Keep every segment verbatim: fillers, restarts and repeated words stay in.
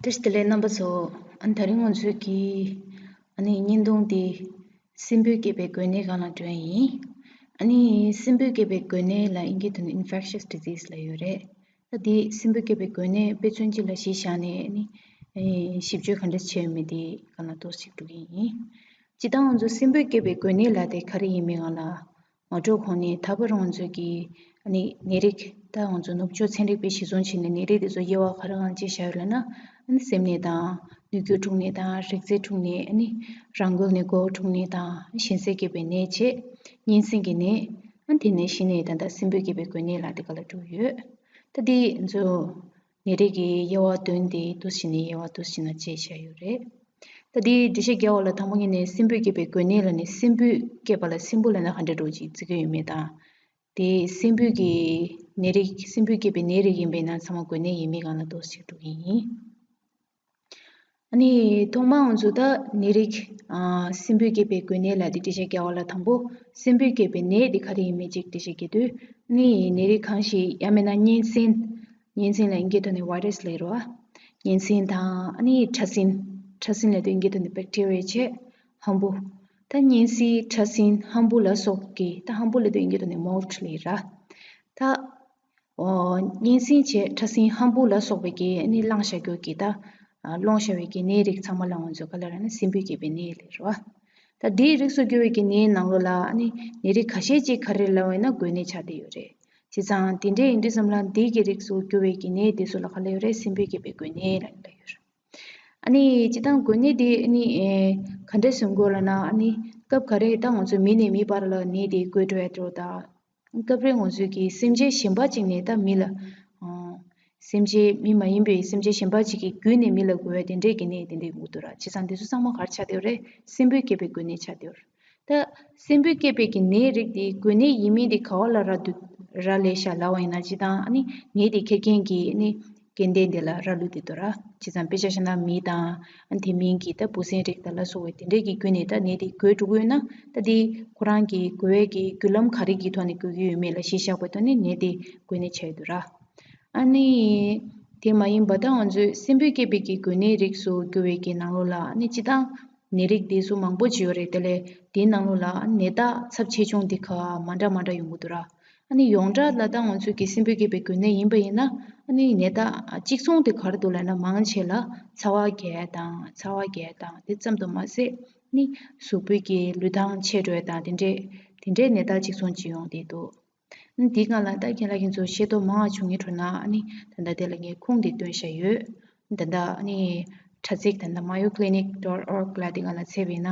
བཀྲ་ཤིས་བདེ་ལེགས་རྣམ་པ་ཚོ། ཨ་ནི་དེ་རིང་ང་ཚོའི་གི་ཨ་ནི་བརྙན་ཐུང་འདི་སྲིན་འབུས་སྐྱེད་པའི་འགོས་ནད་སྒང་ལ་འགྲོ་ཡ་ཡིན། ཨ་ནི་སྲིན་འབུས་སྐྱེད་པའི་འགོས་ནད་ལ་ཨིན་སྐད་ཐོག་ནས་infectious disease ལབ་ཡོད་རེད། ད་འདི་སྲིན་འབུས་སྐྱེད་པའི་འགོས་ནད་དཔེ་མཚོན་གཅིག་ལ་གཞི་བཞག་ནས་ཨ་ནི་ཨེ་ཞིབ་དཔྱོད་ག་འདྲ་བྱས་ཡོད་མེད་འདི་སྒང་ལ་ཏོག་ཙམ་འགྲོ་གི་ཡིན། སྤྱིར་བཏང་ང་ཚོ་སྲིན་འབུས་སྐྱེད་པའི་འགོས་ནད་ལབ་དེ་ག་རེ་ཡིན་མིན་སྒང་ལ། ངོ་སྤྲོད་གོང་ནས་ད་བར་ང་ཚོས་ཀྱི་ཨ་ནི་ནད་རིགས། ད་ང་ཚོ་ནུབ་ཕྱོགས་ཚན་རིག་པས་གཞི་བཟུང་བྱས་ནས་ནད་རིགས་དེ་ཚོ་དབྱེ་བ་ག་རེ་སྒང་ཅིག་བཞག་ཡོད་ལབ་ན། ཨ་ནི་སེམས་ནད་དང་། ནུས་རྒྱུ་འཁྲུགས་ནད་དང་། རིགས་རྫས་འཁྲུགས་ནད། ཨ་ནི་རང་འགུལ་ནད་འགོག་འཁྲུགས་ནད་དང་། གཞན་སེལ་སྐྱེད་པའི་ནད་བཅས། གཉན་སྲིན་གྱི་ནད། ཨ་ནི་དེ་ནས་གཞི་ནས་ད་ལྟ་སྲིན་འབུས་སྐྱེད་པའི་འགོས་ནད་ལབ་དེ་ག་ལ་འགྲོ་ཡོད། ད་འདི་ང་ཚོ་ནད་རིགས་ཀྱི་དབྱེ་བ་བདུན་དེ་འདུག་སེ་བྱས་ནས་དབྱེ་བ་འདུག་སེ་བྱས་ནས་དཔྱད་བཞག་ཡོད་རེད། ད་དེའི་འགྲེལ་བཤད་རྒྱག་པ་ལ་དང་པོ་ཉིད་ནས་སྲིན་འབུས་སྐྱེད་པའི་འགོས་ནད་ལབ་ནས་སྲིན་འབུས་སྐྱེས་པ་ལ་སྲིན་འབུ་ལབ་ན་ག་འདྲ་འདྲ་བོ་ཅིག་བརྩི་གི་ཡོད་མེད་དང་། དེ་སྲིན་འབུས་ཀྱི་ནད་རིགས། སྲིན་འབུས་སྐྱེད་པའི་ནད་རིགས་ཡིན་པས་ན་ཚང་མ་འགོས་ནད་ཡིན་མིན་སྒང་ལ་ཏོག་ཙམ་འགྲོ་གི་ཡིན། ཨ་ནི་ཐོག་མར་ང་ཚོ་ད་ནད་རིགས་ཨ་སྲིན་འབུས་སྐྱེད་པའི་འགོས་ནད་ལབ་དེ་འགྲེལ་བཤད་རྒྱག་པ་ལ་དང་པོ་སྲིན་འབུས་སྐྱེད་པའི་ནད་དེ་ག་རེ་ཡིན་མིན་ཅིག་འགྲེལ་བཤད་རྒྱག་དུས། ཨ་ནི་ནད་རིགས་གང་ཞིག་ཡང་མིན་ན་གཉན་སྲིན། གཉན་སྲིན་ལ་ཨིན་སྐད་ཐོག་ནས་virus ལབ་ཀྱི་རེད་བ། གཉན་སྲིན་དང་ཨ་ནི་ཕྲ་སྲིན། ཕྲ་སྲིན་ལབ་དུས་ཨིན་སྐད་ཐོག་ནས་bacteria བྱས། ཧམ་བུ། ད་གཉན་སྲིན་ཕྲ་སྲིན་ཧམ་བུ་ལ་སོགས་ཀྱི། ད་ཧམ་བུ་ལབ་དུས་ཨིན་སྐད་ཐོག་ནས་mold ལབ་ཀྱི་རེད། ད་ཨོ་གཉན་སྲིན་བྱས་ཕྲ་སྲིན་ཧམ་བུ་ལ་སོགས་པའི་གི་ཨ་ནི་བླངས་བཞག་རྒྱུ་གི་ད་ཨ་སློང་བཞག་པའི་གི་ནད་རིགས་ཚང་མ་ལ་ང་ཚོས་ག་ལབ་ར་ན་སྲིན་འབུས་སྐྱེད་པའི་ནད་ལབ་ཀྱི་རེད་བ། ད་འདིའི་རིགས་སུ་གྱུར་བའི་གི་ནད་ནང་ལོགས་ལ་ཨ་ནི་ནད་རིགས་ཁ་ཤས་ཅིག་ག་རེ་ལབ་པ་ཡིན་ན་འགོས་ནད་ཆགས་བསྡད་ཡོད་རེད། བྱས་ཙང་དེ་འདྲ་ཡིན་དུས་ཙམ་ལ་འདི་གི་རིགས་སུ་གྱུར་བའི་གི་ནད་དེ་ཚོ་ལ་ག་ལབ་ཡོད་རེད། སྲིན་འབུས་སྐྱེད་པའི་འགོས་ནད་ལབ་ཡོད་རེད། ཨ་ནི་སྤྱིར་བཏང་འགོས་ནད་དེ་ཨ་ནི་ཨེ་ག་འདྲ་བཟོ་གི་ཡོད་ལབ་ན། ཨ་ནི་སྐབས་ག་རེ་ད་ང་ཚོ་མི་ནས་མི་བར་ལ་ནད་དེ་འགོས་འགྲོ་ཡ་འདྲ་བོ་དང་། སྐབས་རེ་ང་ཚོས་ཀྱི་སེམས་ཅན་གཞན་པ་ཅིག་ནས་ད་མི་ལ་ཨ་སེམས་ཅན་མི་མ་ཡིན་པའི་སེམས་ཅན་གཞན་པ་ཅིག་གི་བརྒྱུད་ནས་མི་ལ་འགོས་པའི་དེ་འདྲས་ཀྱི་ནད་དེ་འདྲས་ཡོང་གི་འདུག་ར། བྱས་ཙང་དེ་ཚོ་ཚང་མ་ག་རེ་ཆགས་བསྡད་ཡོད་རེད། སྲིན་འབུས་སྐྱེད་པའི་འགོས་ནད་ཆགས་བསྡད་ཡོད་རེད། ད་སྲིན་འབུས་སྐྱེད་པའི་གི་ནད་རིགས་དེ་འགོས་ནད་ཡིན་མིན་དེ་ག་བ་ལ་རག་འདུག་རག་ལབ་ཤག་ལབ་པ་ཡིན་ན། སྤྱིར་བཏང་ཨ་ནི་ནད་དེ་འཁྱེར་མཁན་གྱི་ཨ་ནི་སྐྱེ་ལྡན་དེ་ལ་རག་ལུས་བསྡད་འདུག་ར། བྱས་ཙང་དཔེ་ཆ་བཞག་ན་མི་དང་། ཨ་ནི་དེ་མིན་གྱི་ད་འབུ་སྲིན་རིགས་དང་ལ་སོགས་པའི་དེ་འདྲས་ཀྱི་བརྒྱུད་ནས་ད་ནད་དེ་འགོས་འགྲོ་གི་ཡོད་ན། ད་དེ་ཁོ་རང་གི་འགོས་པའི་གི་བརྒྱུད་ལམ་ག་རེ་གི་ཐོག་ནས་འགོས་ཀྱི་ཡོད་མེད་ལ་གཞི་བཞག་པའི་ཐོག་ནས་ནད་དེ་འགོས་ནད་ཆགས་ཡོད་འདུག་ར། ཨ་ནི་དེ་མ་ཡིན་པ་ད་ང་ཚོས་སྲིན་འབུས་སྐྱེད་པའི་གི་འགོས་ནད་རིགས་སུ་གྱུར་བའི་གི་ནང་ལོགས་ལ་ཨ་ནི་སྤྱིར་བཏང་ནད་རིགས་དེ་ཚོ་མང་པོ་ཅིག་ཡོད་རེད། དེ་ལས་དེའི་ནང་ལོགས་ལ་ནད་རྟགས་ཚབས་ཆེ་ཆུང་དེ་ག་མ་འདྲ་མ་འདྲ་ཡོང་གི་འདུག་ར། ཨ་ནི་ཡོངས་གྲགས་ལ་ད་ང་ཚོས་ཀྱི་སྲིན་འབུས་སྐྱེད་པའི་འགོས་ནད་ཡིན་པ་ཡིན་ན། ཨ་ནི་ནད་རྟགས་གཅིག་མཚུངས་དེ་ག་རེ་འདུག་ལབ་ན། མང་ཆེ་ལ་ཚ་བ་རྒྱས་དང་། ཚ་བ་རྒྱས་དང་དེ་ཙམ་དུ་མ་ཟད། ཨ་ནི་གཟུགས་པོའི་གི་ལུས་ཐང་ཆད་འགྲོ་ཡ་དང་དེ་འདྲས། དེ་འདྲའི་ནད་རྟགས་གཅིག་མཚུངས་ཅིག་ཡོང་བསྡད་འདུག་ཨ་ནི་འདི་སྒང་ལ་ད་ཁྱེད་ལ་ཁྱེད་ཚོ་ཤེས་རྟོགས་མང་བ་བྱུང་ངེས་འགྲོ་ན། ཨ་ནི་ད་ལྟ་དེ་ལ་ངས་ཁུངས་དེ་བཏོན་བཞག་ཡོད། ད་ལྟ་ཨ་ནི་དྲ་ཚིགས་ད་ལྟ་mayo clinic dot org ལ་དེ་སྒང་ལ་བཙལ་བ་ཡིན་ན།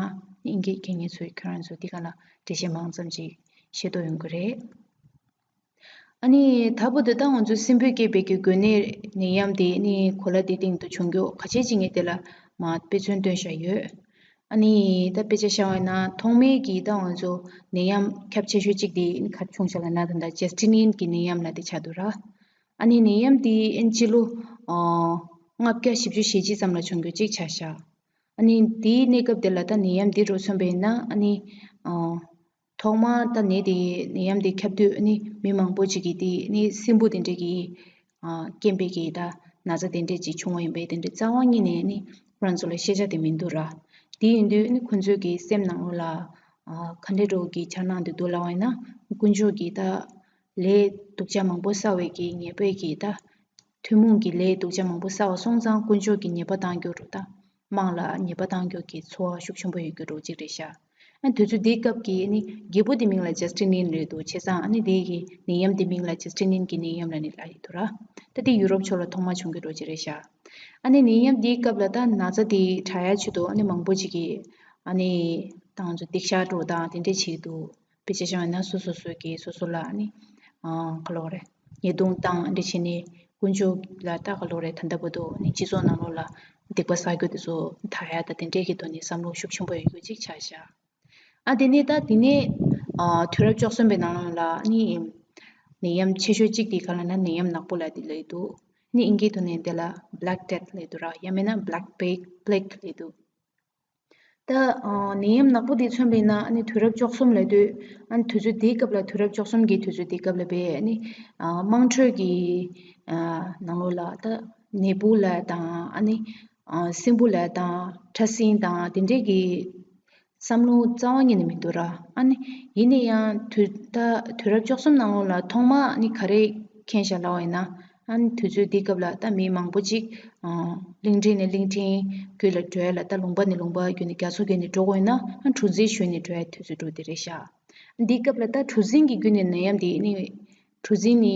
ཨིན་སྐད་མཁྱེན་མཁན་ཚོས་ཁྱེད་རང་ཚོ་དེ་སྒང་ལ་འགྲེལ་བཤད་མང་ཙམ་ཅིག་ཤེས་རྟོགས་ཡོང་གི་རེད། ཨ་ནི་ད་བར་དུ་ད་ང་ཚོ་སྲིན་འབུས་སྐྱེད་པའི་གི་འགོས་ནད་ནད་ཡམས་དེ་ནི་གོ་ལ་འདིའི་སྟེང་དུ་བྱུང་རྒྱུ་ཁ་ཤས་ཅིག་ངས་དེ་ལ་མར་དཔེ་མཚོན་བཏོན་བཞག་ཡོད། ཨ་ནི་ད་དཔེ་ཆ་བཞག་པ་ཡིན་ན། ཐོག་མའི་གི་ད་ང་ཚོ་ནད་ཡམས་ཁྱབ་ཆེ་ཤོས་གཅིག་དེ་ག་རེ་བྱུང་བཞག་ལབ་ན། ད་ལྟ་ཇ་སི་ཊི་ནིན་གྱི་ནད་ཡམས་ལབ་དེ་ཆགས་འདུག་ར། ཨ་ནི་ནད་ཡམས་དེ་ཨིན་སྤྱི་ལོ་ཨ་ལྔ་བརྒྱ་བཞི་བཅུ་ཞེ་གཅིག་ཙམ་ལ་བྱུང་རྒྱུ་གཅིག་ཆགས་བཞག་ཨ་ནི་དེའི་གནས་སྐབས་དེ་ལ་ད་ནད་ཡམས་འདི་འདྲ་མཚོན་པ་ཡིན་ན། ཨ་ནི་ཨ་ཐོག་མར་ད་ནད་དེ་ནད་ཡམས་དེ་ཁྱབ་དུས། ཨ་ནི་མི་མང་པོ་ཅིག་གིས་དེ་ནི་སྲིན་འབུ་དེ་འདྲས་ཀྱི་ཨ་རྐྱེན་པས་ཀྱི་ད་ན་ཚ་དེ་འདྲས་ཅིག་བྱུང་བ་ཡིན་པས། དེ་འདྲས་རྩ་བ་ཉིད་ནས་ནི་ཁོ་རང་ཚོ་ལ་ཤེས་བྱ་དེ་མི་འདུག་ར། དེ་ཡིན་དུས་ནི་ཁོ་ཚོའི་གི་སེམས་ནང་ལོགས་ལ་ཨ་ག་འདྲས་འདྲ་བོ་གི་འཆར་སྣང་དེ་འདུག་ལབ་པ་ཡིན་ན། དཀོན་མཆོག་གིས་ད་ལས་སྡུག་ཅག་མང་པོ་བསགས་པའི་གི་ཉེས་པས་ཀྱི་ད། ཐུན་མོང་གི་ལས་སྡུག་ཅག་མང་པོ་བསགས་པ་སོང་ཙང་དཀོན་མཆོག་གིས་ཉེས་པ་བཏང་རྒྱུ་འདྲ་བོ་དང་། དམངས་ལ་ཉེས་པ་བཏང་རྒྱུ་གི་ཚོར་བ་ཤུགས་ཆེན་པོ་ཡོད་རྒྱུ་འདྲ་བོ་ཅིག་རེད་ཤག་ཨ་དུས་ཚོད་འདིའི་སྐབས་ཀྱི་ཨ་ནི་རྒྱལ་པོ་དེ་མིང་ལ་ཇ་སི་ཊི་ནིན་རེད་འདུག་བྱས་ཙང་ཨ་ནི་དེ་གི་ནད་ཡམས་དེ་མིང་ལ་ཇ་སི་ཊི་ནིན་གྱི་ནད་ཡམས་ལབ་ནས་ལབ་ཡོད་འདུག་ར། ད་དེ་ཡུ་རོབ་ཕྱོགས་ལ་ཐོག་མ་བྱུང་རྒྱུ་འདྲ་བོ་ཅིག་རེད་ཤག་ཨ་ནི་ནད་ཡམས་འདིའི་སྐབས་ལ་ད་ན་ཚ་དེ་དྲག་ཡ་ཆེད་དུ་ཨ་ནི་མང་པོ་ཅིག་གིས་ཨ་ནི་ད་ང་ཚོ་སྡིག་བཤགས་འདྲ་བོ་དང་དེ་འདྲས་བྱེད་ཀྱི་འདུག་དཔེ་ཆ་བཞག་ན་སོ་སོ་སོ་གིས་སོ་སོ་ལ་ནི་ཨ་ག་ལབ་དགོས་རེད། ཉེས་རྡུང་བཏང་འདི་བྱས་ནས་དཀོན་མཆོག་ལ་ད་ག་ལབ་དགོས་རེད། ད་ལྟ་བར་དུ་ནི་སྤྱི་ཚོགས་ནང་ལོགས་ལ་སྡིག་པ་བསགས་རྒྱུ་དེ་ཚོ་དག་ཡ་ད་དེ་འདྲས་ཀྱི་ཐོག་ནས་བསམ་བློ་ཤུགས་ཆེན་པོ་ཡོད་རྒྱུ་ཅིག་ཆགས་བཞག་ཨ་དེ་ནས་ད་དེ་ནས་ཨ་དུས་རབས་བཅུ་གསུམ་པའི་ནང་ལོགས་ལ་ནི་ནད་ཡམས་ཆེ་ཤོས་གཅིག་དེ་ག་ལབ་ན་ནད་ཡམས་ནག་པོ་ལབ་དེ་ལབ་ཀྱི་འདུག་ནི་ཨིན་སྐད་ཐོག་ནས་དེ་ལ་Black Death ལབ་ཀྱི་འདུག་ར། ཡང་མིན་ན་Black Plague ལབ་ཀྱི་འདུག་ད་ཨ་ནད་ཡམས་ནག་པོ་དེ་མཚོན་པ་ཡིན་ན། ཨ་ནི་དུས་རབས་བཅུ་གསུམ་ལབ་དུས། ཨ་ནི་དུས་ཚོད་དེའི་སྐབས་ལ། དུས་རབས་བཅུ་གསུམ་གྱི་དུས་ཚོད་དེའི་སྐབས་ལ་བས་ཨ་ནི་ཨ་དམངས་ཁྲོད་ཀྱི་ཨ་ནང་ལོགས་ལ་ད་ ནད་འབུ་ལབ་དང་ཨ་ནི་ཨ་སྲིན་འབུ་ལབ་དང་ཕྲ་སྲིན་དང་དེ་འདྲས་ཀྱི་བསམ་བློ་རྩ་བ་ཉིད་ནས་མི་འདུག་ར། ཨ་ནི་ཡིན་ན་ཡང་དུས་ད་དུས་རབས་བཅུ་གསུམ་ནང་ལོགས་ལ་ཐོག་མ་ཨ་ནི་ག་རེ་མཁྱེན་ཤག་ལབ་པ་ཡིན་ན། ཨ་ནི་དུས་ཚོད་འདི་སྐབས་ལ་ད་མི་མང་པོ་ཅིག་ཨ་གླིང་ཕྲན་ནས་གླིང་ཕྲན་བརྒྱུད་ལ་འགྲོ་ཡ་ལ་ད་ལུང་པ་ནས་ལུང་པ་བརྒྱུད་ནས་རྒྱ་མཚོ་བརྒལ་ནས་འགྲོ་དགོས་ན་ཨ་གྲུ་གཟིངས་ཞོན་ནས་འགྲོ་ཡ་དུས་ཚོད་འགྲོ་དེ་རེད་ཤག་འདི་སྐབས་ལ་ད་གྲུ་གཟིངས་ཀྱི་བརྒྱུད་ནས་ནད་ཡམས་འདི་ནི་གྲུ་གཟིངས་ནི་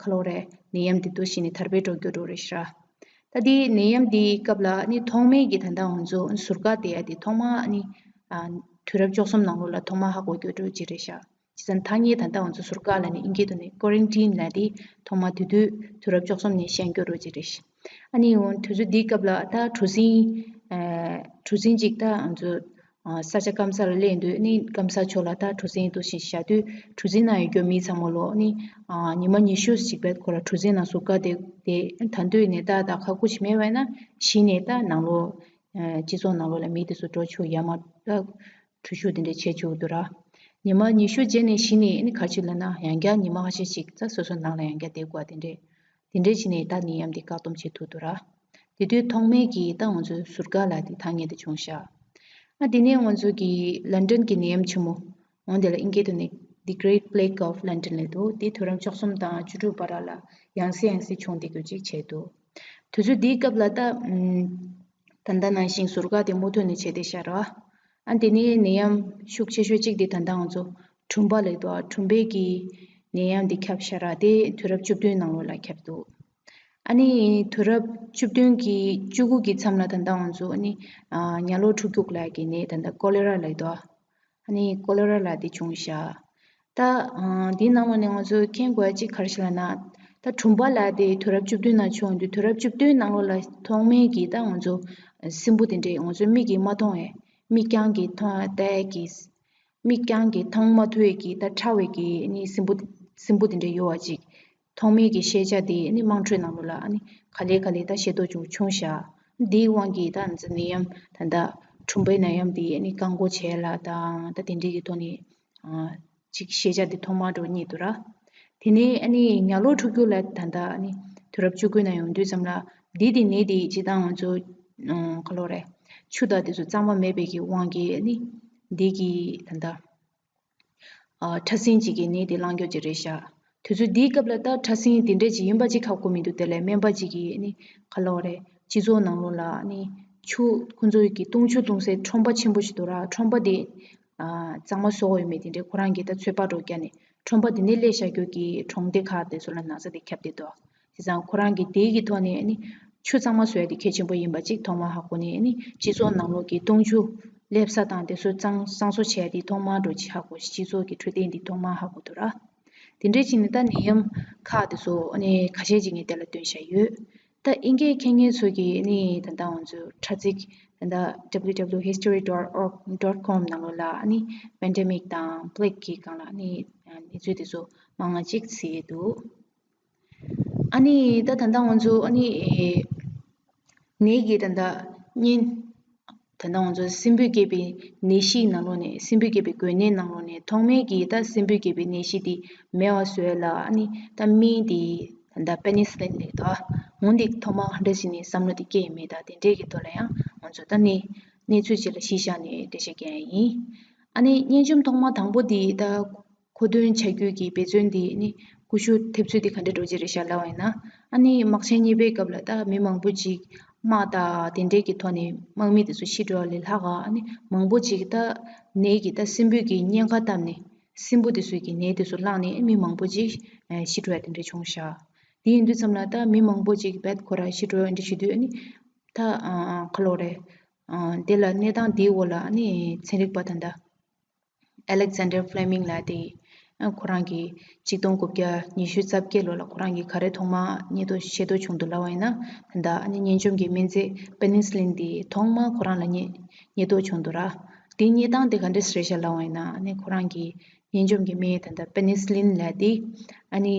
ག་ལོ་རེད། ནད་ཡམས་འདི་འདུ་ཞིག་ནི་དར་སྤེལ་འགྲོ་རྒྱུ་འགྲོ་རེད་ཤག་ད་འདི་ནད་ཡམས་འདི་སྐབས་ལ་ནི་ཐོག་མའི་གི་ད་ལྟ་ང་ཚོ་ཟུར་བཀག་བསྡད་ཡ་འདི་ཐོག་མ་ནི་ཨ་དུས་རབས་བཅུ་གསུམ་ནང་ལོགས་ལ་ཐོག་མ་ཧ་གོ་རྒྱུ་འགྲོ་ཅི་རེད་ཤག་བྱས་ཙང་ཐ་སྙད་ད་ལྟ་ང་ཚོ་ཟུར་བཀག་ལ་ནི་ཨིན་སྐད་དུ་ནི་ཀོ་རན་ཊིན་ལ་དེ་ཐོག་མ་དེ་དུས་དུས་རབས་བཅུ་གསུམ་ནས་བཤད་རྒྱུ་རོ་ཅིག་རེད། ཨ་ནི་འོ་དུས་ཚོད་འདིའི་སྐབས་ལ་ད་གྲུ་གཟིངས་ཨ་གྲུ་གཟིངས་ཅིག་ད་ང་ཚོ་ཨ་ས་ཆ་སྐམ་ས་ལ་སླེབས་དུས་ནི་སྐམ་ས་ཕྱོགས་ལ་ད་གྲུ་གཟིངས་འདུག་ཞིག་བཞག་དུས་གྲུ་གཟིངས་ནང་ཡོད་རྒྱུ་མི་ཚང་མ་ལོ་ནི་ཨ་ཉི་མ་ཉི་ཤུ་ཞིག་བས་ཁོ་ར་གྲུ་གཟིངས་ནང་ཟུར་བཀག་དེ་དེ་ད་དུས་ནས་ད་ད་ཁག་ཁུ་ཞིག་མེད་བས་ན་གཞི་ནས་ད་ནང་ལོ་ཨ་སྤྱི་ཚོགས་ནང་ལོ་ལ་མི་དེ་ཚོ་འགྲོ་ཆོག་ཡ་མ་ད། འགྲུལ་བཞུད་དེ་འདྲས་བྱེད་བཅུག་འདུག་ར། ཉི་མ་ཉི་ཤུ་རྗེས་ནས་གཞི་ནས་ནི་ག་ཅི་ལབ་ན་ཡང་བསྐྱར་ཉི་མ་ཁ་ཤས་ཤིག་ཙ་སོ་སོ་ནང་ལ་ཡང་བསྐྱར་བསྡད་དགོས་དེ་འདྲས། དེ་འདྲས་བྱས་ནས་ད་ནད་ཡམས་དེ་བཀག་སྡོམ་བྱེད་ཐུབ་འདུག་ར། དེ་དུས་ཐོག་མའི་གི་ད་ང་ཚོའི་ཟུར་བཀག་ལ་དེ་ཐ་སྙད་དེ་བྱུང་ཤག་ཨ་དེ་ནས་ང་ཚོ་གི་ལན་ཀྲན་གི་ནད་ཡམས་ཆེན་མོ། འོན་དེ་ལ་ཨིན་སྐད་དུ་ནི་The Great Plague of London ལབ་འདུག་དེ་དུས་རབས་བཅུ་གསུམ་དང་བཅུ་དྲུག་བར་ལ་ཡང་སེ་ཡང་སེ་བྱུང་བསྡད་རྒྱུ་ཅིག་བྱས་འདུག་དུས་ཚོད་འདིའི་སྐབས་ལ་ད་ད་ལྟ་ནང་བཞིན་ཟུར་བཀག་དེ་མུ་མཐུད་ནས་བྱས་བསྡད་ཤག་ར། ཨ་དེ་ནས་ནད་ཡམས་ཤུགས་ཆེ་ཤོས་གཅིག་དེ་ད་ལྟ་ང་ཚོ་གྲུམ་པ་ལབ་འདུག་ཨ་གྲུམ་པའི་གི་ནད་ཡམས་དེ་ཁྱབ་ཤག་ར། དེ་དུས་རབས་བཅུ་བདུན་ནང་ལོགས་ལ་ཁྱབ་འདུག་ཨ་ནི་དུས་རབས་བཅུ་བདུན་གི་བཅུ་དགུ་གི་མཚམས་ལ་ད་ལྟ་ང་ཚོ་ཨ་ནི་ཨ་ཉ་གློ་འཁྲུ་སྐྱུག་ལབ་ཀྱི་ནད་ད་ལྟ་ཀོ་ལེ་ར་ལབ་འདུག་ཨ་ནི་ཀོ་ལེ་ར་ལབ་དེ་བྱུང་ཤག་ད་ཨ་འདིའི་ནང་ལོགས་ནས་ང་ཚོས་མཁྱེན་དགོས་ཡ་གཅིག་ག་རེ་ཞིག་ལབ་ན། ད་གྲུམ་པ་ལབ་དེ་དུས་རབས་བཅུ་བདུན་ནང་བྱུང་དུས་དུས་རབས་བཅུ་བདུན་ནང་ལོགས་ལ་ཐོག་མའི་གི་ད་ང་ཚོ་སྲིན་འབུ་དེ་འདྲས་ང་ཚོའི་མིག་གིས་མ་མཐོང་བའི་མིག་རྐྱང་གིས་མཐོང་ཡ་ལྟ་ཡ་གི་མིག་རྐྱང་གིས་མཐོང་མ་ཐུབ་པའི་གི་ད་ཕྲ་བའི་གི་ཨ་ནི་སྲིན་འབུ་སྲིན་འབུ་དེ་འདྲས་ཡོད་པ་ཅིག་ཐོག་མའི་གི་ཤེས་བྱ་དེ་ཨ་ནི་དམངས་ཁྲོད་ནང་ལོགས་ལ་ཨ་ནི་ག་ལེ་ག་ལེ་ད་ཤེས་རྟོགས་བྱུང་བྱུང་ཤག་འདིའི་དབང་གིས་ད་ང་ཚོ་ནད་ཡམས་ད་ད་གྲུམ་པའི་ནད་ཡམས་དེ་ཨ་ནི་བཀག་འགོག་བྱེད་ཡ་ལ་དང་ད་དེ་འདྲའི་གི་ཐོག་ནས་ཨ་ཅིག་ཤེས་བྱ་དེ་ཐོག་མར་འགྲོ་རྙེད་འདུག་ར། དེ་ནས་ཨ་ནི་ཉ་གློ་འཁྲུ་སྐྱུག་ལ་ད་ད་ཨ་ནི་དུས་རབས་བཅུ་དགུ་ནང་ཡོང་དུས་ཙམ་ལ་འདི་དེ་ནད་དེ་ཇི་ལྟར་ང་ཚོ་ཨ་ག་ལོ་རེད། ཆུ་དང་དེ་ཚོ་གཙང་མ་མེད་པའི་གི་དབང་གིས་ཨ་ནི་འདི་གི་ད་ད། ཨ་ཕྲ་སྲིན་གཅིག་གིས་ནད་དེ་བསླང་རྒྱུ་ཅིག་རེད་ཤག་དུས་ཚོད་འདིའི་སྐབས་ལ་ད་ཕྲ་སྲིན་དེ་འདྲས་ཅིག་ཡིན་པ་ཅིག་ཧ་གོ་མི་འདུག་དེ་ལས་སྨན་པ་ཅིག་གིས་ནི་ག་ལབ་རེད། སྤྱི་ཚོགས་ནང་ལོགས་ལ་ནི་ཆུ་ཁོ་ཚོ་གི་བཏུང་ཆུ་བཏུང་སའི་ཁྲོན་པ་ཆེན་པོ་ཞིག་འདུག་ར། ཁྲོན་པ་དེ་ཨ་གཙང་མ་བཟོ་དགོས་ཡོད་མེད་དེ་འདྲས་ཁོ་རང་གིས་ད་ཚོད་དཔག་འདྲ་བོ་བརྒྱབ་ནས་ཁྲོན་པ་དེ་ནས་སླེབས་བཞག་རྒྱུ་གི་གྲོང་སྡེ་ཁག་དེ་ཚོ་ལ་ན་ཚ་དེ་ཁྱབ་བསྡད་འདུག་བྱས་ཙང་ཁོ་རང་གིས་དེའི་གི་ཐོག་ནས་ནི་ཆུ་གཙང་མ་བཟོ་ཡ་དེ་གལ་ཆེན་པོ་ཡིན་པ་ཅིག་ཐོག་མར་ཧ་གོ་ནས་ནི་སྤྱི་ཚོགས་ནང་ལོགས་ཀྱི་བཏུང་ཆུ་སླེབས་ས་དང་དེ་ཚོ་གཙང་གཙང་བཟོ་བྱས་ཏེ་ཐོག་མར་འགྲོ་ཅིག་ཧ་གོ། སྤྱི་ཚོགས་ཀྱི་འཕྲོད་བསྟེན་འདི་ཐོག་མར་ཧ་གོ་ཐུབ་ར། དེ་འདྲའི་ཕྱིན་ནས་ད་ནད་ཡམས་ཁག་དེ་ཚོ་ཨ་ནི་ཁ་ཤས་ཅིག་ངས་དེ་ལ་བཏོན་བཞག་ཡོད། ད་ཨིན་སྐད་མཁྱེན་མཁན་ཚོ་གིས་ཨ་ནི་ད་ལྟ་ང་ཚོའི་དྲ་ཚིགས་ད་ལྟ་W W history dot org dot com ནང་ལོགས་ལ་ཨ་ནི་པེན་ཌེ་མིག་དང་པི་ལེག་གི་སྒང་ལ་ཨ་ནི་གནས་ཚུལ་དེ་ཚོ་མང་བ་ཅིག་གཟིགས་ཡས་འདུག་ཨ་ནི་ད་ད་ལྟ་ང་ཚོ་ཨ་ནི་ནད་ཀྱི་ད་ལྟ་གཉན་ད་ལྟ་ང་ཚོ་སྲིན་འབུས་བསྐྱེད་པའི་ནད་གཞིའི་ནང་ལོགས་ནས་སྲིན་འབུས་བསྐྱེད་པའི་འགོས་ནད་ནང་ལོགས་ནས་ཐོག་མའི་གི་ད་སྲིན་འབུས་བསྐྱེད་པའི་ནད་གཞི་དེ་མེད་པ་བཟོ་ཡ་ལ་ཨ་ནི་ད་སྨན་དེ་ད་ལྟ་པེ་ནི་སི་ལིན་ལབ་འདུག་འོ་འདི་ཐོག་མ་ག་འདྲ་ཞིག་ནས་བསམ་བློ་དེ་སྐྱེས་ཡོད་མེད་ད་དེ་འདྲས་ཀྱི་ཐོག་ལ་ཡང་ང་ཚོ་ད་ནི་གནས་ཚུལ་ཅིག་ལ་གཞི་བཞག་ནས་འགྲེལ་བཤད་རྒྱག་ཡ་ཡིན། ཨ་ནི་གཉན་འབུ་ཐོག་མ་དང་པོ་དེ་ད་མཁོ་འདོན་བྱ་རྒྱུ་གི་འབད་བརྩོན་དེ་ནི་ཀུ་ཤུ་ཐེབས་ཚུལ་དེ་ག་འདྲ་འགྲོ་གི་རེད་ཤག་ལབ་པ་ཡིན་ན། ཨ་ནི་དམག་ཆེན་གཉིས་པའི་སྐབས་ལ་ད་མི་མང་པོ་ཅིག་དམག་དང་དེ་འདྲའི་གི་ཐོག་ནས་དམག་མི་དེ་ཚོ་ཤི་འགྲོ་བ་ལས་ལྷག་ག་ཨ་ནི་མང་པོ་ཅིག་ད་ནད་ཀྱི་ད་སྲིན་འབུ་གི་གཉན་ཁ་བཏབ་ནས་སྲིན་འབུ་དེ་ཚོ་གི་ནད་དེ་ཚོ་བསླངས་ནས་མི་མང་པོ་ཅིག་ཤི་འགྲོ་བ་དེ་འདྲ་བྱུང་ཤག་དེ་ཡིན་དུས་ཙམ་ལ་ད་མི་མང་པོ་ཅིག་བད་ཁོ་ར་ཤི་འགྲོ་བ་འདྲ་བྱེད་དུས་ཨ་ནི་ད་ཁ་ལོ་རེད། དེ་ལ་གནས་སྟངས་དེའི་འོག་ལ་ཨ་ནི་ཚན་རིག་པ་ད་ལྟ། Alexander Fleming ལབ་དེ། ཁོ་རང་གིས་ཆིག་སྟོང་དགུ་བརྒྱ་ཉི་ཤུ་རྩ་བརྒྱད་ལོ་ལ་ཁོ་རང་གིས་ག་རེ་ཐོག་མ་རྙེད་རྟོགས་ཤེས་རྟོགས་བྱུང་འདུག་ལབ་པ་ཡིན་ན། ད་ལྟ་ཨ་ནི་གཉན་འབུ་གི་སྨན་རྫས་པེ་ནི་སི་ལིན་དེ་ཐོག་མ་ཁོ་རང་ལ་རྙེད་རྙེད་རྟོགས་བྱུང་འདུག་ར། དེ་རྙེད་སྟངས་དེ་ག་འདྲས་རེད་ཤག་ལབ་པ་ཡིན་ན་ཨ་ནི་ཁོ་རང་གིས་གཉན་འབུ་གི་སྨན་ད་ལྟ་པེ་ནི་སི་ལིན་ལབ་དེ་ཨ་ནི་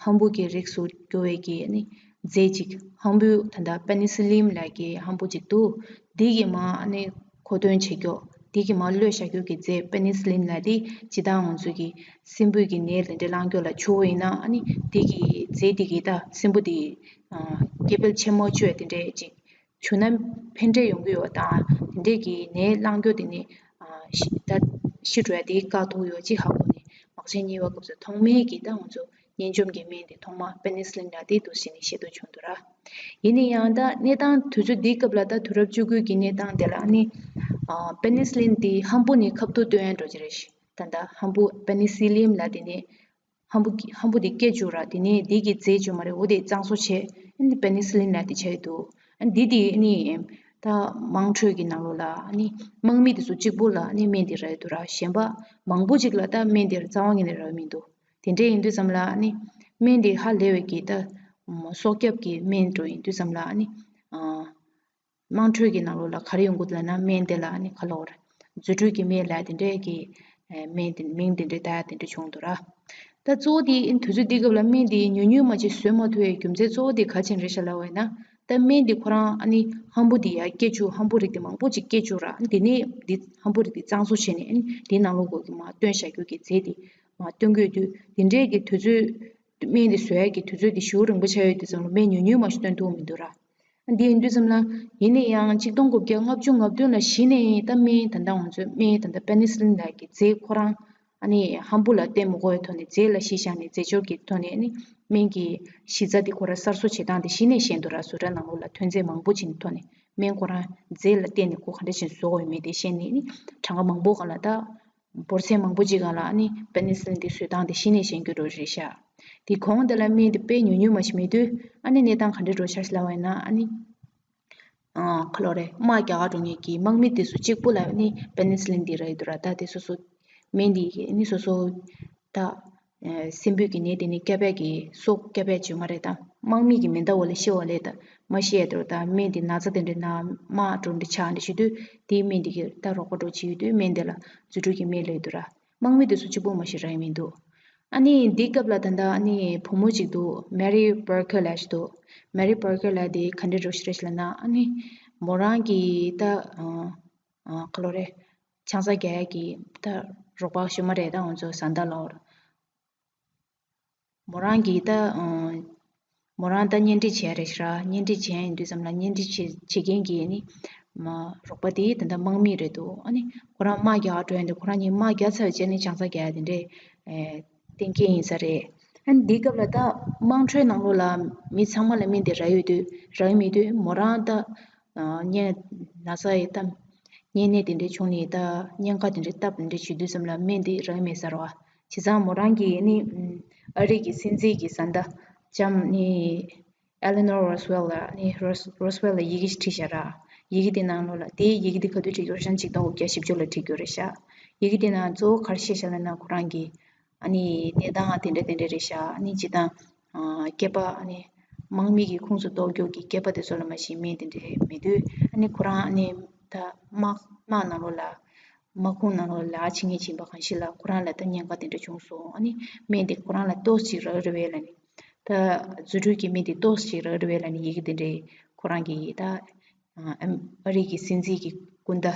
ཧམ་འབུ་གི་རིགས་སུ་གྱུར་བའི་གི་ཨ་ནི་རྫས་ཅིག་ཧམ་འབུ་ད་ལྟ་པེ་ནི་སི་ལིན་ལབ་གི་ཧམ་འབུ་ཅིག་འདུག་འདི་གི་མ་ཨ་ནི་མཁོ་འདོན་བྱེད་རྒྱུ། དེ་གི་མར་གློད་བཞག་རྒྱུ་གི་རྫས་པེ་ནི་སི་ལིན་ལབ་དེ་སྤྱིར་བཏང་ང་ཚོ་གི་སྲིན་འབུ་གི་ནད་དེ་འདྲ་བསླང་རྒྱུ་ལ་བྱུག་པ་ཡིན་ན་ཨ་ནི་དེ་གི་རྫས་དེ་གི་ད་སྲིན་འབུ་དེ་ཨ་སྐྱེ་འཕེལ་ཆེན་མོ་བཅོས་དེ་འདྲས་ཅིག་བྱུང་ན་ཕན་འབྲས་ཡོང་གི་ཡོད་དང་དེ་འདྲས་ཀྱི་ནད་བསླང་རྒྱུ་དེ་ནི་ཨ་ཤི་ད་ཤི་འགྲོ་ཡ་དེ་བཀག་ཐུབ་ཡོད་ཅིག་ཧ་གོ་ནས་མ་བྱན་གཉིས་པ་སྐབས་སུ་ཐོག་མའི་གི་ད་ང་ཚོ་གཉན་འཇོམས་ཀྱི་སྨན་དེ་ཐོག་མ་པེ་ནི་སི་ལིན་ལབ་དེ་འདུག་ཟེར་ནས་བཤད་དུ་བྱུང་འདུག་ར། ཡིན་ན་ཡང་ད་གནས་སྟངས་དུས་ཚོད་འདིའི་སྐབས་ལ་ད་དུས་རབས་བཅུ་དགུ་གི་གནས་སྟངས་དེ་ལ་ནི་ཨ་པེ་ནི་སི་ལིན་དེ་ཧམ་བུ་ནས་ཁབ་ཏུ་བཏོན་ཡ་འགྲོ་གི་རེད་ཤག་ད་ད་ཧམ་བུ་པེ་ནི་སི་ལིན་ལབ་དེ་ནི་ཧམ་བུ་གི་ཧམ་བུ་དེ་སྐད་བཅུག་ར་དེ་ནས་དེ་གི་རྫས་བཅོས་མ་རེད་འོ་དེ་གཙང་བཟོ་བྱས་ཨ་ནི་པེ་ནི་སི་ལིན་ལབ་དེ་ཆགས་ཡོད་འདུག་ཨ་ནི་དེ་དེ་ནི་ད་དམངས་ཁྲོད་ཀྱི་ནང་ལོགས་ལ་ཨ་ནི་དམག་མི་དེ་ཚོ་གཅིག་པུ་ལ་ཨ་ནི་སྨན་དེ་རག་ཡོད་འདུག་ར། གཞན་པ་མང་པོ་ཅིག་ལ་ད་སྨན་དེ་རྩ་བ་ཉིད་ནས་རག་ཡོད་མི་འདུག་དེ་འདྲ་ཡིན་དུས་ཙམ་ལ་ཨ་ནི་སྨན་དེ་ཧ་ལས་པའི་གི་ད་སྲོག་སྐྱབས་ཀྱི་སྨན་འགྲོ་ཡིན་དུས་ཙམ་ལ་ཨ་ནི་ཨ་དམངས་ཁྲོད་ཀྱི་ནང་ལོགས་ལ་ག་རེ་ཡོང་གི་འདུག་ལབ་ན་སྨན་དེ་ལ་ཨ་ནི་ག་ལབ་དགོས་རེད། རྫུ་འཕྲུལ་གྱི་སྨན་ལབ་དེ་འདྲས་ཀྱི་ཨ་སྨན་དེ་མིང་དེ་འདྲས་བཏགས་དེ་འདྲས་བྱུང་འདུག་ར། ད་གཙོ་བོ་དེ་ཨ་ནི་དུས་ཚོད་འདི་སྐབས་ལ་སྨན་དེ་ཉུང་ཉུང་མ་ཅིག་བཟོས་མ་ཐུབ་པའི་རྒྱུ་མཚན་གཙོ་བོ་དེ་ག་ཅིག་རེད་ཤག་ལབ་པ་ཡིན་ན་ད་སྨན་དེ་ཁོ་རང་ཨ་ནི་ཧམ་བུ་དེ་ཡར་སྐྱེ་བཅུག་ཧམ་བུ་རིགས་དེ་མང་པོ་ཅིག་སྐྱེ་བཅུག་ར་ཨ་ནི་དེ་ནས་དེ་ཧམ་བུ་རིགས་དེ་གཙང་བཟོ་བྱས་ནས་ཨ་ནི་དེའི་ནང་ལོགས་སྒོ་གི་མར་བཏོན་བཞག་རྒྱུ་གི་རྫས་དེ་མར་བཏོན་དགོས་དུས་དེ་འདྲས་ཀྱི་དུས་ཚོད་སྨན་དེ་བཟོ་ཡག་གི་དུས་ཚོད་དེ་ཞེ་པོ་རིང་པོ་ཆགས་ཡོད་དུས་ཙམ་ལ་སྨན་ཉུང་ཉུང་མ་ཞིག་བཏོན་ཐུབ་མི་འདུག་ར། འདི་ཡིན་དུས་ཙམ་ལ་ཡིན་ན་ཡང་གཅིག་སྟོང་དགུ་བརྒྱ་ལྔ་བཅུ་ང་བདུན་ལ་གཞི་ནས་ད་སྨན་ད་ལྟ་ང་ཚོས་སྨན་ད་ལྟ་པེ་ནི་སི་ལིན་ལབ་ཀྱི་རྫས་ཁོ་རང་ཨ་ནི་ཧམ་བུ་ལ་བརྟེན་མི་དགོས་པའི་ཐོག་ནས་རྫས་ལ་གཞི་བཞག་ནས་རྫས་སྦྱོར་གྱི་ཐོག་ནས་ཨ་ནི་སྨན་གྱི་གཞི་རྩ་དེ་ཁོ་རང་གསར་བཟོ་བྱེད་སྟངས་དེ་གཞི་ནས་ཤེས་འདུག་ར། བཟོ་གྲྭ་ནང་ལོགས་ལ་ཐོན་རྫས་མང་པོ་ཅིག་ཐོག་ནས་སྨན་ཁོ་རང་རྫས་ལ་བརྟེན་ནས་ཁོ་ག་འདྲ་ཞིག་བཟོ་དགོས་ཡོད་མེད་དེ་ཤེས་ནས་ཨ་ནི་གྲངས་ཀ་མང་པོ་སྒང་ལ་ད། འབོར་ཚད་མང་པོ་ཅིག་སྒང་ལ་ཨ་ནི་པེ་ནི་སི་ལིན་དེ་བཟོ་སྟངས་དེ་གཞི་ནས་ཤེས་རྒྱུ་འགྲོ་རེད་ཤག་དེ་གོང་དེ་ལ་སྨན་དེ་དཔེ་ཉུང་ཉུང་མ་ཞིག་མེད་དུས་ཨ་ནི་གནས་སྟངས་ག་འདྲ་འགྲོ་ཤག་ལབ་པ་ཡིན་ན་ཨ་ནི། ཨ་ག་ལབ་དགོས་རེད། དམག་རྒྱག་ག་འགྲོ་མཁན་གྱི་དམག་མི་དེ་ཚོ་གཅིག་པུ་ལ་ཨ་ནི་པེ་ནི་སི་ལིན་དེ་རག་གི་འདུག་ར། ད་དེ་སོ་སོ་སྨན་དེ་ཨ་ནི་སོ་སོ་ད། སྲིན་འབུ་གི་ནད་དེ་ནི་སྐྱེ་འཕེལ་གྱི་སྲོག་སྐྱེ་འཕེལ་བྱུང་མ་རེད་ད། དམག་མི་གི་མེ་མདའ་འོག་ལ་ཤི་བ་ལས་ད་མ་ཤི་ཡ་དེ་རུ་ད་སྨན་དེ་ན་ཚ་དེ་འདྲ་ན་དམག་འགྲོ་འདྲ་ཆགས་འདྲ་བྱེད་དུས་དེའི་སྨན་དེ་གི་ད་རོགས་པ་འགྲོ་བྱེད་ཡོད་དུས་སྨན་དེ་ལ་རྫུ་འཕྲུལ་གྱི་སྨན་ལབ་འདུག་ར། དམག་མི་དེ་ཚོ་གཅིག་པུ་མ་ཤི་རག་གི་མི་འདུག་ཨ་ནི་འདི་སྐབས་ལ་ད་ལྟ་ཨ་ནི་བུ་མོ་གཅིག་འདུག་མེ་རི་པར་ཁར་ལབ་ཞིག་འདུག་མེ་རི་པར་ཁར་ལབ་དེ་ག་འདྲ་འགྲོ་ཤི་རེད་ལབ་ན་ཨ་ནི་མོ་རང་གི་ད་ཨ་ཨ་ག་ལབ་དགོས་རེད། ཆང་ས་རྒྱག་ཡ་གི་ད་རོགས་པ་ཞུ་མ་རེད་ད་ང་ཚོ་བཟའ་ཟླ་ལབ་དགོས་རེད། མོ་རང་གིས་ད་ཨ་མོ་རང་ད་གཉེན་སྒྲིག་བྱས་རེད་ཤག་གཉེན་སྒྲིག་བྱས་ཡིན་དུས་ཙམ་ལ་གཉེན་སྒྲིག་བྱེད་བྱེད་མཁན་གྱི་ནི་མ་རོགས་པ་དེ་ད་ལྟ་དམག་མི་རེད་འདུག་ཨ་ནི་ཁོ་རང་དམག་རྒྱག་འགྲོ་ཡིན་དུས་ཁོ་རང་གཉིས་དམག་རྒྱག་ཚར་བའི་རྗེས་ནས་ཆང་ས་རྒྱག་ཡ་དེ་འདྲས་ཨེ་གཏན་འཁེལ་ཡིན་ས་རེད། ཨ་ནི་འདིའི་སྐབས་ལ་ད་དམངས་ཁྲོད་ནང་ལོགས་ལ་མི་ཚང་མ་ལ་སྨན་དེ་རག་ཡོད་དུས་རག་གི་མེད་དུས་མོ་རང་ད་ཨ་གཉེན་ན་ཚ་ཡི་ད་གཉན་ནད་དེ་འདྲས་བྱུང་ནས་ད་གཉན་ཁ་དེ་འདྲས་བཏབ་དེ་འདྲས་བྱེད་དུས་ཙམ་ལ་སྨན་དེ་རག་གི་མེད་ས་རེད་བ། བྱས་ཙང་མོ་རང་གིས་ནི་ཨ་རི་གི་སྲིད་འཛིན་གྱི་བཟའ་ཟླ་ལྕམ་ནི་ཨེ་ལེ་ནོར་རོ་སི་ཝེལ་ལ་ནི་རོ་སི་རོ་སི་ཝེལ་ལ་ཡི་གེ་ཞིག་བྲིས་བཞག་ར། ཡི་གེ་དེ་ནང་ལོགས་ལ་དེའི་ཡི་གེ་དེ་ག་དུས་བྲིས་ཡོད་རེད་ཤག་ཆིག་སྟོང་དགུ་བརྒྱ་བཞི་བཅུ་ལ་བྲིས་ཡོད་རེད་ཤག་ཡི་གེ་དེ་ནང་གཙོ་བོ་ག་རེ་བཤད་བཞག་ལབ་ན་ཁོ་རང་གིས་ཨ་ནི་གནས་སྟངས་དེ་འདྲ་དེ་འདྲ་རེད་ཤག་ཨ་ནི་སྤྱིར་བཏང་ཨ་སྐྱེས་པ་ཨ་ནི་དམག་མི་གི་ཁོངས་སུ་གཏོགས་རྒྱུ་གི་སྐྱེས་པ་དེ་ཚོ་ལ་མ་གཞི་སྨན་དེ་འདྲ་མེད་དུས་ཨ་ནི་ཁོ་རང་ཨ་ནི་ད་དམག་དམག་ནང་ལོགས་ལ་དམག་ཁོངས་ནང་ལོགས་ལ་ཕྱིན་ངེས་ཕྱིན་པ་གང་ཞིག་ལ་ཁོ་རང་ལ་ད་གཉན་ཁ་དེ་འདྲ་བྱུང་སོང་། ཨ་ནི་སྨན་དེ་ཁོ་རང་ལ་ཏོག་ཙམ་རག་རེད་པས་ལབ་ནི། ད་རྫུ་འཕྲུལ་གྱི་སྨན་དེ་ཏོག་ཙམ་རག་རེད་པས་ལབ་ནི་ཡི་གེ་དེ་འདྲས་ཁོ་རང་གིས་ད་ཨ་ཨ་རི་གི་སྲིད་འཛིན་གྱི་སྐུ་ཟླ་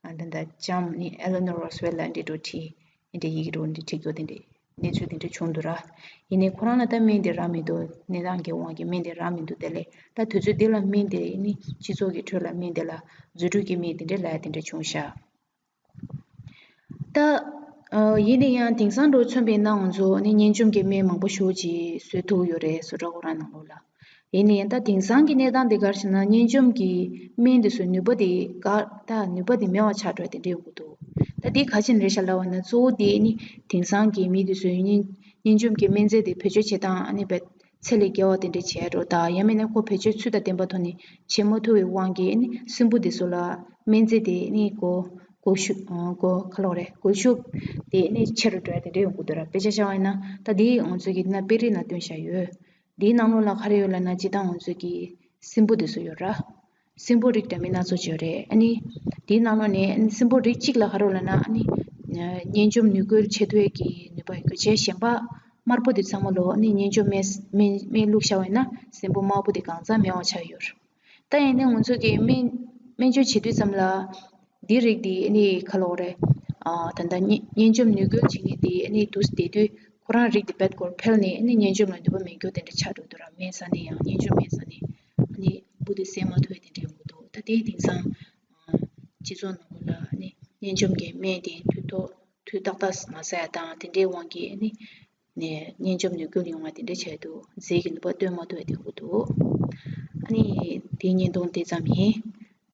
ཨ་ད་ད་ལྕམ་ནི་ཨེ་ལེ་ནོར་རོ་སི་ཝེལ་ལ་འདི་འགྲོ་བྲིས་འདི་འདྲས་ཡི་གེ་འགྲོ་འདི་བྲིས་རྒྱུ་དེ་འདྲས་གནས་ཚུལ་དེ་འདྲས་བྱུང་འདུག་ར། ཡིན་ནའི་ཁོ་རང་ལ་ད་སྨན་དེ་རག་མི་འདུག་གནས་སྟངས་ཀྱི་དབང་གིས་སྨན་དེ་རག་མི་འདུག་དེ་ལས་ད་དུས་ཚོད་འདི་ལ་སྨན་དེ་ནི་སྤྱི་ཚོགས་ཀྱི་ཁྲོད་ལ་སྨན་དེ་ལ་རྫུ་འཕྲུལ་གྱི་སྨན་དེ་འདྲས་ལབ་ཡ་དེ་འདྲས་བྱུང་ཤག་ད་ཨ་ཡིན་ན་ཡང་དེང་སང་འགྲོ་མཚོན་པའི་ནང་ང་ཚོ་ནི་གཉན་འཇོམས་ཀྱི་སྨན་མང་པོ་ཞེ་པོ་ཅིག་བཟོ་ཐུབ་ཡོད་རེད་བཟོ་གྲྭ་ཁོ་རང་ནང་ལོགས་ལ། ཡིན་ན་ཡང་ད་དེང་སང་གི་གནས་སྟངས་འདི་ག་རེ་ཟེར་ན་གཉན་འཇོམས་ཀྱི་སྨན་དེ་ཚོའི་ནུས་པ་དེ་ག་ད་ནུས་པ་དེ་མེད་པ་ཆགས་འགྲོ་དེ་འདྲ་ཡོང་གི་འདུག་ད་འདི་ག་ཅི་ནས་རེད་ཤག་ལབ་པ་ན་གཙོ་བོ་དེ་ནི་དེང་སང་གི་མི་དེ་ཚོས་གཉན་གཉན་འཇོམས་ཀྱི་སྨན་རྫས་དེ་བེད་སྤྱོད་བྱེད་སྟངས་ཨ་ནི་བེད་ཚད་ལས་བརྒལ་བ་དེ་འདྲ་བྱས་འགྲོ་དང་ཡང་མིན་ན་ཁོ་བེད་སྤྱོད་ཚུལ་དང་ལྡན་པ་ཐོག་ནས་བྱེད་མ་ཐུབ་པའི་དབང་གིས་ནི་སྲིན་འབུ་དེ་ཚོ་ལ་སྨན་རྫས་དེ་ནི་གོ་གོ་ཤུ་གོ་ག་ལབ་དགོས་རེད། གོ་ཤུགས་དེ་ནི་ཆེ་རུ་འགྲོ་ཡ་དེ་འདྲ་ཡོང་གི་འདུག་ར། དཔེ་ཆ་བཞག་པ་ཡིན་ན་ད་དེའི་ང་ཚོ་གི་ན་དཔེ་རིས་ནང་བཏོན་བཞག་ཡོད། དེའི་ནང་ལོགས་ལ་ག་རེ་ཡོད་ལབ་ན་སྤྱིར་བཏང་ང་ཚོ་གི་སྲིན་འབུ་དེ་ཚོ་ཡོད་ར། སྲིན་འབུ་རིགས་འདྲ་མིན་སྣ་ཚོགས་ཅིག་ཡོད་རེད། ཨ་ནི་དེའི་ནང་ལོགས་ནས་ཨ་ནི་སྲིན་འབུ་རིགས་གཅིག་ལ་ག་རེ་ལབ་ན་ཨ་ནི་གཉན་འཇོམས་ནུས་རྒོལ་བྱེད་ཐུབ་ཡས་ཀྱི་ནུས་པ་ཡོད་རྒྱུ་བྱས་གཞན་པ་དམར་པོ་དེ་ཚང་མ་ལོ་ཨ་ནི་གཉན་འཇོམས་སྨན་སྨན་སྨན་བླུགས་བཞག་པ་ཡིན་ན་སྲིན་འབུ་དམར་པོ་དེ་གང་ཚང་མེད་པ་ཆགས་ཡོད་རེད། ད་ཡིན་ནའི་ང་ཚོ་གི་སྨན་སྨན་བཅོས་བྱེད་དུས་ཙམ་ལ་ འདི་རིགས་འདི་ཨ་ནི་ག་ལབ་དགོས་རེད། ཨ་ད་ལྟ་གཉན་གཉན་འཇོམས་ནུས་རྒྱུ་བྱེད་མཁན་དེ་ཨ་ནི་དུས་བསྡད་དུས་ཁོ་རང་རིགས་དེ་རྦད་ཁོར་འཕེལ་ནས་ཨ་ནི་གཉན་འཇོམས་ལ་ནུས་པ་མེད་རྒྱུ་དེ་འདྲ་ཆགས་འགྲོ་འདུག་ར། སྨན་ཟ་ནས་ཡང་གཉན་འཇོམས་སྨན་ཟ་ནས་ཨ་ནི་འབུ་དེ་བཟོད་མ་ཐུབ་པའི་དེ་འདྲ་ཡོང་གི་འདུག་ད་དེའི་དེང་སང་སྤྱི་ཚོགས་ནང་ལོགས་ལ་ཨ་ནི་གཉན་འཇོམས་ཀྱི་སྨན་དེ་དུས་ཐོག་དུས་ཏག་ཏག་མ་ཟ་ཡ་དང་དེ་འདྲའི་དབང་གིས་ཨ་ནི་ནས་གཉན་འཇོམས་ནུས་རྒྱུ་ཡོང་བ་དེ་འདྲ་བྱས་འདུག་རྫས་ཀྱི་ནུས་པ་སྟོན་མ་ཐུབ་པ་དེ་ཡོང་གི་འདུག་ཨ་ནི་དེའི་བརྙན་ཐུང་དེ་ཙམ་ཡིན།